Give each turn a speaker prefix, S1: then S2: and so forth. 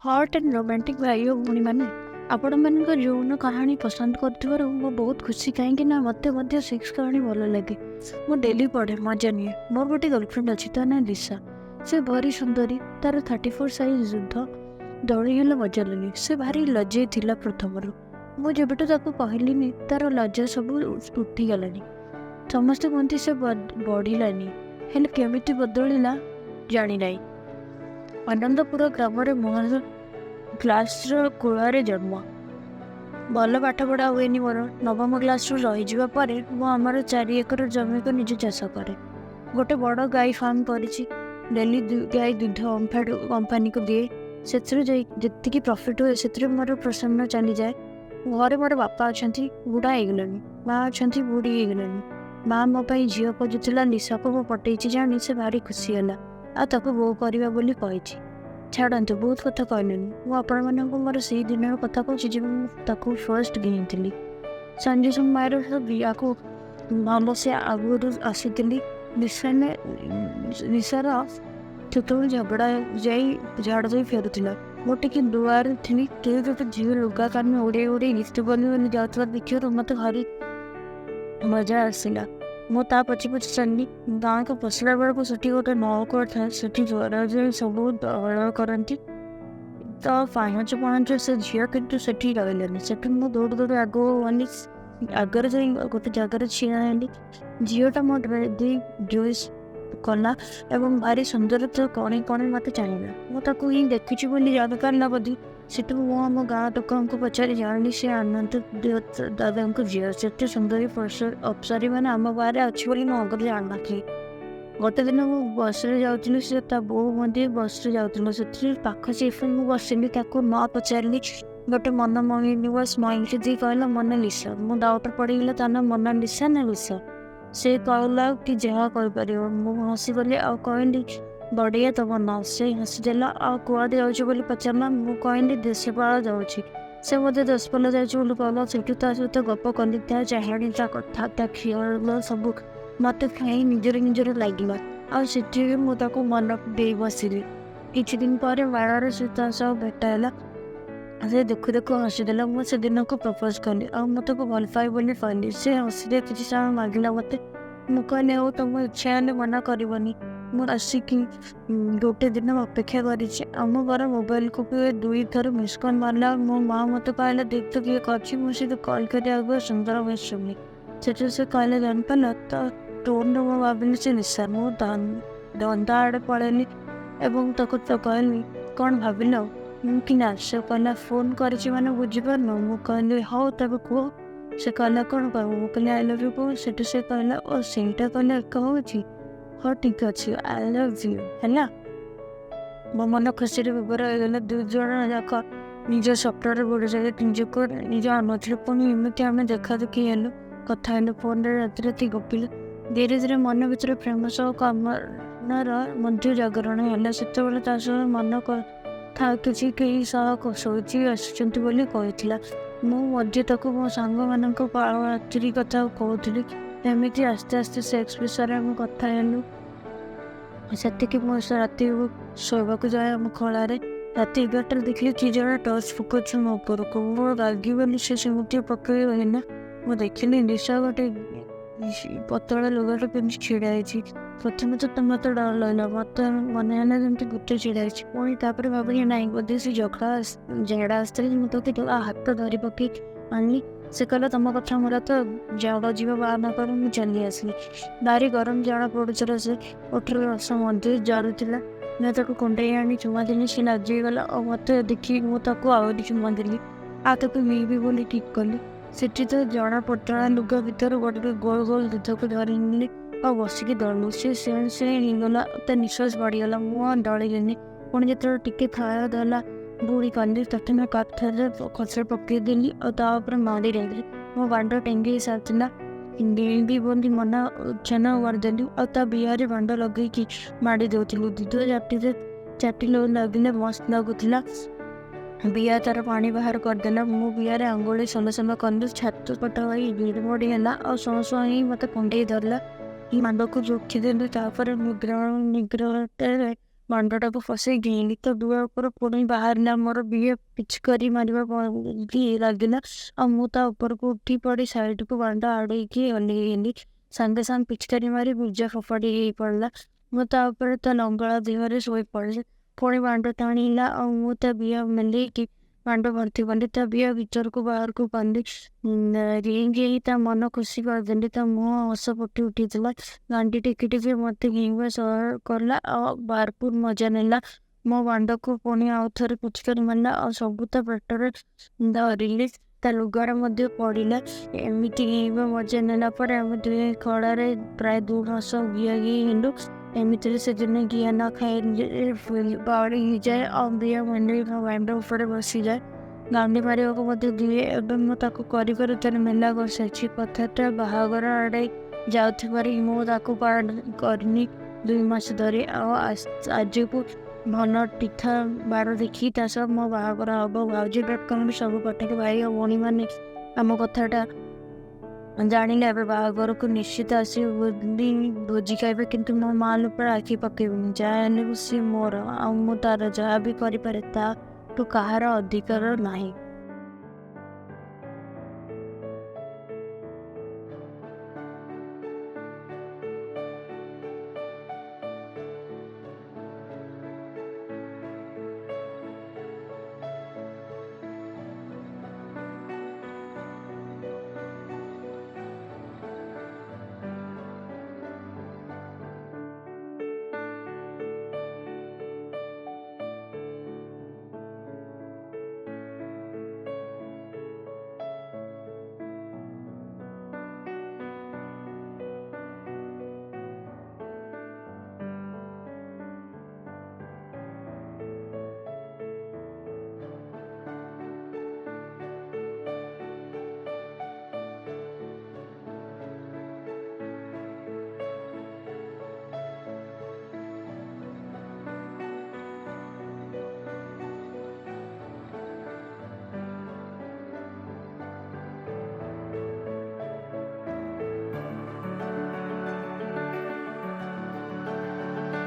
S1: Hot and romantic ଭାଇ ଓ ଭଉଣୀମାନେ, ଆପଣମାନଙ୍କ ଯୌନ କାହାଣୀ ପସନ୍ଦ କରୁଥିବାରୁ ମୁଁ ବହୁତ ଖୁସି, କାହିଁକି ନା ମୋତେ ମଧ୍ୟ ସେକ୍ସ କାହାଣୀ ଭଲ ଲାଗେ। ମୁଁ ଡେଲି ପଢ଼େ, ମଜା ନିଏ। ମୋର ଗୋଟେ ଗର୍ଲଫ୍ରେଣ୍ଡ ଅଛି, ତା ନାଁ ଲିସା। ସେ ଭାରି ସୁନ୍ଦରୀ। ତାର 34 ସାଇଜ୍ ଦୁଧ ଦଳି ହେଲେ ମଜା ଲାଗେ। ସେ ଭାରି ଲଜେଇ ଥିଲା ପ୍ରଥମରୁ। ମୁଁ ଯେବେଠୁ ତାକୁ କହିଲିନି, ତାର ଲଜ୍ଜା ସବୁ ଉଠିଗଲାଣି। ସମସ୍ତେ କୁହନ୍ତି ସେ ବଢ଼ିଲାନି, ହେଲେ କେମିତି ବଦଳିଲା ଜାଣିନାହିଁ। ଆନନ୍ଦପୁର ଗ୍ରାମରେ ମୋହନ କ୍ଲାସର କୂଳରେ ଜନ୍ମ। ଭଲ ପାଠପଢ଼ା ହୁଏନି ମୋର। ନବମ କ୍ଲାସରୁ ରହିଯିବା ପରେ ମୁଁ ଆମର 4 ଏକର ଜମିକୁ ନିଜେ ଚାଷ କରେ। ଗୋଟେ ବଡ଼ ଗାଈ ଫାର୍ମ କରିଛି। ଡେଲି ଗାଈ ଦୁଗ୍ଧ ଓମ୍ଫେଡ଼ କମ୍ପାନୀକୁ ଦିଏ। ସେଥିରୁ ଯାଇ ଯେତିକି ପ୍ରଫିଟ୍ ହୁଏ, ସେଥିରେ ମୋର ପ୍ରସନ୍ନ ଚାଲିଯାଏ। ଘରେ ମୋର ବାପା ଅଛନ୍ତି, ବୁଢ଼ା ହେଇଗଲେଣି। ମା ଅଛନ୍ତି, ବୁଢ଼ୀ ହେଇଗଲେଣି। ମା ମୋ ପାଇଁ ଝିଅ ଖୋଜୁଥିଲା। ଲିସାକୁ ମୁଁ ପଟେଇଛି ଜାଣି ସେ ଭାରି ଖୁସି ହେଲା ଆଉ ତାକୁ ବୋହୂ କରିବା ବୋଲି କହିଛି। ଛାଡ଼ନ୍ତୁ, ବହୁତ କଥା କହିଲିଣି। ମୁଁ ଆପଣମାନଙ୍କୁ ମୋର ସେଇ ଦିନର କଥା କହୁଛି, ଯେବେ ମୁଁ ତାକୁ ଫାର୍ଷ୍ଟ ଗେହିଁଥିଲି। ସଞ୍ଜ ସମୟରେ ବିଆକୁ ଭଲସେ ଆଗରୁ ଆସିଥିଲି। ଲିସାର ସେତେବେଳେ ଝଗଡ଼ା ଯାଇ ଝାଡ଼ା ଯାଇ ଫେରୁଥିଲା। ମୁଁ ଟିକେ ଦୁଆରେ ଥିଲି। କେହି ଗୋଟେ ଝିଅ ଲୁଗା କାନି ଉଡ଼େଇ ଉଡ଼େଇ ଗୀତ ବୋଲି ବୋଲି ଯାଉଥିବା ଦେଖିବାରୁ ମୋତେ ଭାରି ମଜା ଆସିଲା। ମୁଁ ତା ପଛେ ପଛେ ଚାଲିଲି। ଗାଁକୁ ପଶିଲା ବେଳକୁ ସେଠି ଗୋଟେ ନଳକୂଅ ଥାଏ। ସେଠି ଯାଇ ସବୁ ଦଳ କରନ୍ତି ତ ପାହଞ୍ଚ ପାହଞ୍ଚ। ସେ ଝିଅ କିନ୍ତୁ ସେଠି ରହିଲାନି। ସେଠି ମୁଁ ଦୌଡ଼ି ଦୌଡ଼ି ଆଗକୁ ଗଲି। ଆଗରେ ଯାଇ ଗୋଟେ ଜାଗାରେ ଛିଡ଼ା ହେଲି। ଝିଅଟା ମୋ ଦେଇ ଡ୍ରେସ୍ କଲା ଏବଂ ଭାରି ସୁନ୍ଦର ତ କଣେଇ କଣେଇ ମୋତେ ଚାହିଁଲା। ମୁଁ ତାକୁ ହିଁ ଦେଖିଛି ବୋଲି ଜାଣିପାରିଲା ବୋଧେ। ସେଠୁ ମୁଁ ଆମ ଗାଁ ଲୋକଙ୍କୁ ପଚାରି ଜାଣିଲି, ସେ ଆନନ୍ଦ ଦାଦାଙ୍କ ଝିଅ। ସେତେ ସୁନ୍ଦରୀ ଅପ୍ସରୀ ମାନେ ଆମ ଗାଁରେ ଅଛି ବୋଲି ମୁଁ ଆଗରୁ ଜାଣିନଥିଲି। ଗୋଟେ ଦିନ ମୁଁ ବସ୍ରେ ଯାଉଥିଲି। ସେ ତା ବୋଉ ମଧ୍ୟ ବସ୍ରେ ଯାଉଥିଲା। ସେଥିରେ ପାଖ ସିଟ୍ରେ ମୁଁ ବସିଲି। ତାକୁ ନ ପଚାରିଲି, ଗୋଟେ ମନ ମୋହିନିବ ସ୍ମାଇଲ୍ ଦେଇ କହିଲା, "ମୋନାଲିସା।" ମୁଁ ଡାଉଟ୍ରେ ପଡ଼ିଗଲା, ତା ନାଁ ମୋନାଲିସା ନା ଲିସା? ସେ କହିଲା କି ଯାହା କହିପାରିବ। ମୁଁ ହସିଗଲି ଆଉ କହିଲି, "ବଢ଼ିଆ ତମ ନାଁ।" ସେ ହସିଦେଲା ଆଉ କୁଆଡ଼େ ଯାଉଛି ବୋଲି ପଚାରିଲା। ମୁଁ କହିଲି, ଦେଶପାଳ ଯାଉଛି। ସେ ମୋତେ ଦଶପଲ୍ଲା ଯାଉଛି ବୋଲି କହିଲା। ସେଠୁ ତା ସହିତ ଗପ କଲି। ତା ଚାହାଣୀ, ତା କଥା, ତା ଖିଆଲ ସବୁ ମୋତେ ଖାଇ ନିଜର ନିଜର ଲାଗିଲା ଆଉ ସେଠି ବି ମୁଁ ତାକୁ ମନ ଦେଇ ବସିଲି। କିଛି ଦିନ ପରେ ମେଳାରେ ସେ ତା ସହ ଭେଟ ହେଲା। ସେ ଦେଖୁ ଦେଖୁ ହସିଦେଲା। ମୁଁ ସେଦିନକୁ ପ୍ରପୋଜ୍ କଲି ଆଉ ମୁଁ ତାକୁ ଭଲ ପାଏ ବୋଲି କହିଲି। ସେ ହସିଦେଇ କିଛି ସମୟ ମାଗିଲା ମୋତେ। ମୁଁ କହିଲି, "ହଉ, ତମ ଇଚ୍ଛା ହେଲେ ମନା କରିବନି।" ମୁଁ ଆସିକି ଗୋଟେ ଦିନ ଅପେକ୍ଷା କରିଛି। ଆମ ଘର ମୋବାଇଲକୁ ବି ଦୁଇଥର ମିସ୍ କଲ୍ ମାରିଲା। ମୋ ମା ମୋତେ କହିଲା, "ଦେଖ ତ କିଏ କରିଛି।" ମୁଁ ସେଠୁ କଲ୍ କରିବାକୁ ସୁନ୍ଦର ଭଏସ୍ ଶୁଣିଲି। ସେଠୁ ସେ କହିଲେ, "ଜାଣିପାରିଲ ତ?" ଟୋନ୍ରୁ ମୁଁ ଭାବିଲି ସେ ନିଶା। ମୁଁ ଧନ୍ଦା ଆଡ଼େ ପଳେଇଲି ଏବଂ ତାକୁ ତ କହିଲି, "କ'ଣ ଭାବିଲ?" ମୁଁ କି ନା। ସେ କହିଲା, "ଫୋନ୍ କରିଛି ମାନେ ବୁଝିପାରୁନ?" ମୁଁ କହିଲି, "ହଉ, ତେବେ କୁହ।" ସେ କହିଲା, "କ'ଣ କହିବ?" ମୁଁ କହିଲି, "I love you" କୁହ। ସେଠୁ ସେ କହିଲା, "ଓ, ସେଇଟା କହିଲେ ଏକ ହେଉଛି? ହଉ, ଠିକ୍ ଅଛି, I love you ହେଲା।" ମୋ ମନ ଖୁସିରେ ବିଭୋର ହେଇଗଲା। ଦୁଇ ଜଣ ଯାକ ନିଜ ସ୍ୱପ୍ନରେ ବୁଡ଼ି ଯାଇ ନିଜକୁ ନିଜ ଆଣୁନଥିଲୁ। ପୁଣି ଏମିତି ଆମେ ଦେଖାଦେଖି ହେଲୁ, କଥା ହେଲୁ, ଫୋନରେ ରାତି ରାତି ଗପିଲୁ। ଧୀରେ ଧୀରେ ମନ ଭିତରେ ପ୍ରେମ ସହ କାମନାର ମଧ୍ୟ ଜାଗରଣ ହେଲା। ସେତେବେଳେ ତା ସହ ମନ କଥା କିଛି କେହି ସହ ଶୋଇଛି ଆସୁଛନ୍ତି ବୋଲି କହିଥିଲା। ମୁଁ ମଧ୍ୟ ତାକୁ ମୋ ସାଙ୍ଗମାନଙ୍କ ରାତ୍ରି କଥା କହୁଥିଲି। ଏମିତି ଆସ୍ତେ ଆସ୍ତେ ସେକ୍ସ ବିଷୟରେ ଆମେ କଥା ହେଲୁ। ସେତିକି ମୁଁ ସେ ରାତି ଶୋଇବାକୁ ଯାଏ ଆମ ଖଳାରେ। ରାତି 11ଟାରେ ଦେଖିଲି କିଏ ଜଣେ ଟର୍ଚ୍ଚ ପକାଉଛି ମୋ ଉପରକୁ। ମୁଁ ରାଗିଗଲି। ସେ ସେମିତି ପକେଇ ରହିଲା। ମୁଁ ଦେଖିଲି ନିଶା ଗୋଟେ ପତଳା ଲୁଗାଟା ପିନ୍ଧି ଛିଡ଼ା ହେଇଛି। ପ୍ରଥମେ ତ ମୋତେ ଡର ଲାଗିଲା। ମୋତେ ମନେ ହେଲା ଯେମିତି ଭୂତ ଛିଡ଼ା ହେଇଛି। ପୁଣି ତାପରେ ଭାବିଲି, ନାଇଁ, ବୋଧେ ସେ ଝଗଡ଼ା ଝାଡ଼ା ଆସିଥିଲା। ମୁଁ ତାକୁ ହାତ ଧରି ପକେଇ ଆଣିଲି। ସେ କହିଲା, "ତମ କଥା ମୋର ତ ଝାଡ଼ା ଯିବା ବାହାନା କରି ମୁଁ ଚାଲି ଆସିଲି।" ଭାରି ଗରମ ଜଣା ପଡ଼ୁଥିଲା। ସେ ଓଠର ରସ ମଧ୍ୟ ଜାରୁଥିଲା। ମୁଁ ତାକୁ କୁଣ୍ଡେଇ ଆଣି ଚୁମା ଦେଲି। ସେ ଲାଜେଇଗଲା ଆଉ ମୋତେ ଦେଖି ମୁଁ ତାକୁ ଆହୁରି ଚୁମା ଦେଲି ଆଉ ତାକୁ ନେଇବି ବୋଲି ଠିକ୍ କଲି। ସେଠି ତ ଜଣା ପତଳା ଲୁଗା ଭିତରୁ ଗୋଟେ ଗୋଲ ଗୋଲ ଦୁଧକୁ ଧରି ନେଲି ଆଉ ବସିକି ଦଳିଲି। ସେ ସେଁ ସେଁ ହେଇଗଲା, ତା ନିଶ୍ୱାସ ବଢ଼ିଗଲା। ମୁଁ ଆଉ ଡରିଲିନି। ପୁଣି ଯେତେବେଳେ ଟିକେ ଥୟ ଦେଲା, ବୁଢ଼ୀ କଲି। ପ୍ରଥମେ କାନ୍ଥରେ ଖସରେ ପକେଇଦେଲି ଆଉ ତା ଉପରେ ମାଡ଼ି ରହିଲି। ମୋ ବାଣ୍ଡ ଟେଙ୍ଗେଇ ସାରିଥିଲା। ଗେହିଁବି ବୋଲି ମନ ଉଚ୍ଛନ୍ନ କରିଦେଲି ଆଉ ତା ବିଆରେ ବାଣ୍ଡ ଲଗେଇକି ମାଡ଼ି ଦେଉଥିଲି। ଦୁଧ ଚାଟିରେ ଚାଟିଲେ ଲାଗିଲେ ମସ୍ତ ଲାଗୁଥିଲା। ବିଆ ତାର ପାଣି ବାହାର କରିଦେଲା। ମୁଁ ବିଆରେ ଆଙ୍ଗୁଳି ସଲ ସଲ କଲି। ଛାତି ପଟ ହୋଇ ଭିଡ଼ମୋଡ଼ି ହେଲା ଆଉ ସଁ ସଁ ହେଇ ମୋତେ କୁଣ୍ଡେଇ ଧରିଲା। ମାଣ୍ଡକୁ ରଖିଦେଲି। ତାପରେ ନିଗ୍ରହ ନିଗ୍ରହରେ ବାଣ୍ଡଟାକୁ ପଶେଇ ଗେହିଁଲି ତ ଦୁଆ ଉପରୁ ପୁଣି ବାହାରିଲା ମୋର ବିଏ, ପିଚକାରୀ ମାରିବା ଲାଗିଲା ଆଉ ମୁଁ ତା ଉପରକୁ ଉଠି ପଡ଼ି ସାଇଡ଼କୁ ବାଣ୍ଡ ଆଡ଼େଇକି ଓହ୍ଲେଇଗଲି। ସାଙ୍ଗେ ସାଙ୍ଗେ ପିଚକାରୀ ମାରି ବୀର୍ଯ୍ୟ ଫୋପାଡ଼ି ହେଇ ପଡ଼ିଲା। ମୁଁ ତା ଉପରେ ତା ଲଙ୍ଗଳା ଦେହରେ ଶୋଇପଡ଼ିଲି। ପୁଣି ବାଣ୍ଡ ଟାଣିଲା ଆଉ ମୁଁ ତା ବିଆ ମେଲେଇକି ବାଣ୍ଡ ଭର୍ତ୍ତି କଲି। ତା ବିଆ ଭିତରକୁ ବାହାରକୁ କଲି, ଗେହିଁ ଗେହିଁ ତା ମନ ଖୁସି କରିଦେଲି। ତା ମୁହଁ ହସ ଫୁଟି ଉଠିଥିଲା। ଗାଣ୍ଡି ଟେକି ଟେକି ମୋତେ ଗେହିଁବା କଲା ଆଉ ଭରପୁର ମଜା ନେଲା। ମୋ ବାଣ୍ଡକୁ ପୁଣି ଆଉ ଥରେ ପିଚକାରୀ ମାରିଲା ଆଉ ସବୁ ତା ପେଟରେ ଧରିଲି। ତା ଲୁଗାରେ ମଧ୍ୟ ପଡ଼ିଲା। ଏମିତି ଗେହିଁବା ମଜା ନେଲା ପରେ ଆମେ ଦୁହେଁ ଖଳାରେ ପ୍ରାୟ 2 ମାସ ଘିଆ ଘେଇ ହେଲୁ। ଏମିତିରେ ସେଦିନ ଘିଆ ନ ଖାଇଲେ ବାଉଳି ହେଇଯାଏ ଆଉ ବିଆ ମେଲେଇ ମୋ ବାଣ୍ଡ ଉପରେ ବସିଯାଏ। ଗାଣ୍ଡି ମାରିବାକୁ ମଧ୍ୟ ଦିଏ। ଏବେ ମୁଁ ତାକୁ କରିବାରୁ ତାର ମେଲା କରିସାରିଛି। କଥାଟା ବାହାଘର ଆଡ଼େ ଯାଉଥିବାରୁ ମୁଁ ତାକୁ କରିନି 2 ମାସ ଧରି। ଆଉ ଆଜକୁ ଭଲ ତିଥା ବାର ଦେଖି ତା ସହ ମୋ ବାହାଘର ହେବ। ଭାଉଜ ଡଟ୍ କମ୍ରେ ସବୁ ପାଠକ ଭାଇ ଆଉ ଭଉଣୀମାନେ ଆମ କଥାଟା ଜାଣିଲେ ଏବେ ବାହାଘରକୁ ନିଶ୍ଚିତ ଆସିବେ ବୋଲି ଭୋଜି ଖାଇବେ, କିନ୍ତୁ ମୋ ମାଲ ଉପରେ ଆଖି ପକେଇବେନି। ଯାହା ହେଲେ ବି ସିଏ ମୋର ଆଉ ମୁଁ ତାର, ଯାହା ବି କରିପାରେ ତାଠୁ କାହାର ଅଧିକାର ନାହିଁ।